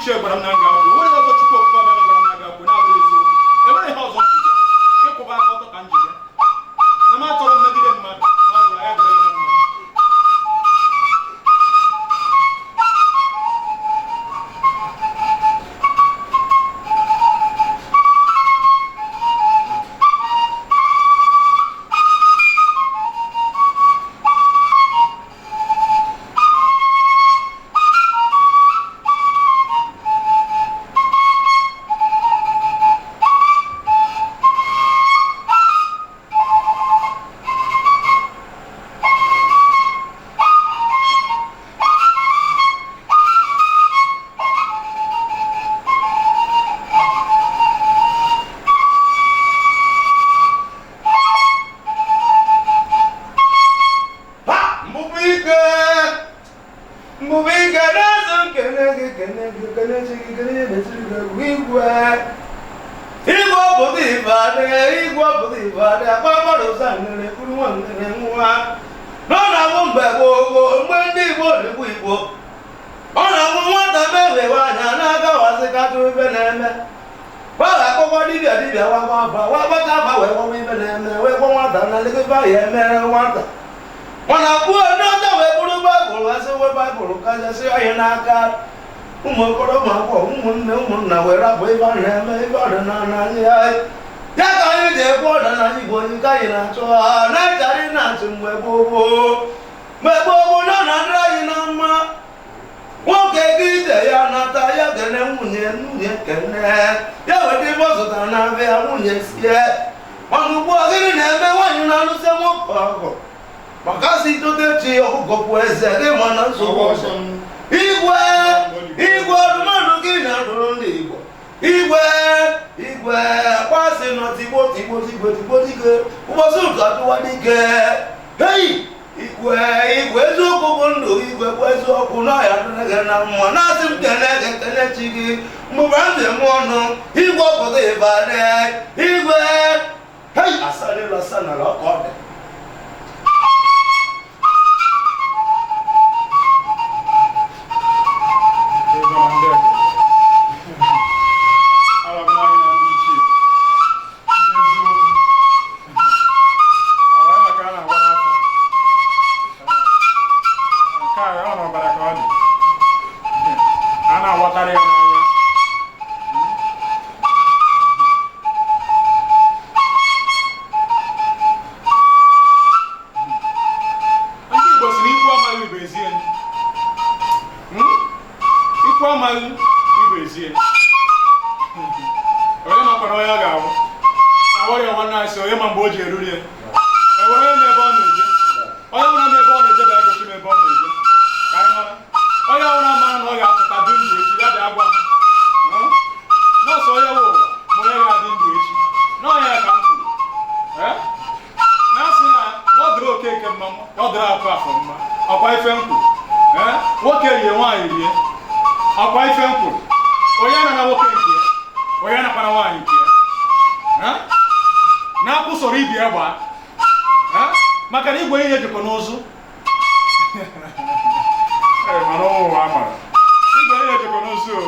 Ichie gwara m na m ga-akwụ. Enwere ihe ọzọ Chukwu Okike Abịama gwara m na m ga-akwụ na-abụghị eziokwu. Enwere ihe ọzọ m ji bịa. Ịkwụba aka ọtọ ka m ji bịa. Na m achọrọ mmegide mmadụ na ọ gwara ya dịrị gị na mma. Ha! Mbụbụike! Mbụbụike na-azụ kene gị kene gị kene chi gị kene ihe na-esiri gị egwu igwe. Igwe obodo Ibadan, igwe obodo Ibadan, akpa gbara ụzọ nere buru nwa nere nwa. N'ọ na-abụ mgbe gboo gboo, mgbe ndị Igbo na-egbu Igbo. Ọ na-abụ nwata mewewe anya na-agawasị ka tụrụ ibe na-eme. Ọ ga-akpọkwa dibịa dibịa wa gba afa, wa gbata afa wee gwawa ibe na-eme, wee gwa nwata na lekwa ya emere nwata. Mana kwuo ndị ọjọọ wee bụrụ baịbụl asị wee baịbụl kachasị anyị n'aka ụmụ okoro ụmụ akwụkwọ ụmụnne ụmụnna wee rapụ ibe a na-eme ibe ọdịnala anyị ya ka anyị ji ekwu ọdịnala Igbo anyị ka anyị na-achọ ha na-echarị na-achị mgbe gboo gboo mgbe gboo gboo na na-adịrị anyị na mma nwoke gị ije ya nata ya kene nwunye nwunye kene ya weta ibe ọ zụtara na-abịa nwunye sie mana ugbu a gịnị na-eme nwaanyị na-alụsị nwoke ọgụ maka si tote chi ọkụkọ bụ eze gị mana nsogbu ọzọ igwe igwe ọdụmadụ gị na-adụrụ ndị Igbo igwe igwe kwasị nọ tigbo tigbo tigbo tigbo dike ụbọchị ụtụ atụwa dike hei igwe igwe eziokwu bụ ndụ igwe bụ eziokwu n'ọhịa dịrị gị na mma na-asị m kene gị kene chi gị mgbe m ji mụ ọnụ igwe obodo Ibadan igwe hei asalelu asanala ọka ọ dị. Ebe na ndị ege. Alabama gị na ndị ichie. Ndị eziokwu. Ala ya ka a na-agba n'afọ. Nke a ọ n'ọbara ka ọ dị. A na-aghọtarị ya n'anya. Ndị Igbo sị na ikwu amaghị ibe ezie. Ikwu amaghị ibe ezie. Onye makwara onye ọ ga-awụ. Awọrị ọnwa nna asị onye ma mgbe o ji eruri ya. Enwere onye ma ebe ọ na-eje. Onye ọbụla ma ebe ọ na-eje bịa gosi m ebe ọ na-eje. Ka anyị mara. Onye ọbụla mara na ọ ga-apụta dị ndụ echi ya bịa gwa m. Nọọsụ onye nwe ụwa ma onye ga-adị ndụ echi. N'ọnya ya ka m kwuru. Na-asị na ọ dịrị Okeke mma ọ dịrị akụ afọ mma ọkwa ife m kwuru. Nwoke rie nwaanyị rie ọkwa ife m kwuru. Onye anana nwoke nke ya onye anakwana nwaanyị nke ya na-akwụ soro ibi ya gbaa maka na igwe niile jikọ n'ụzụ. Mana ụwa mara igwe niile jikọ n'ụzụ o.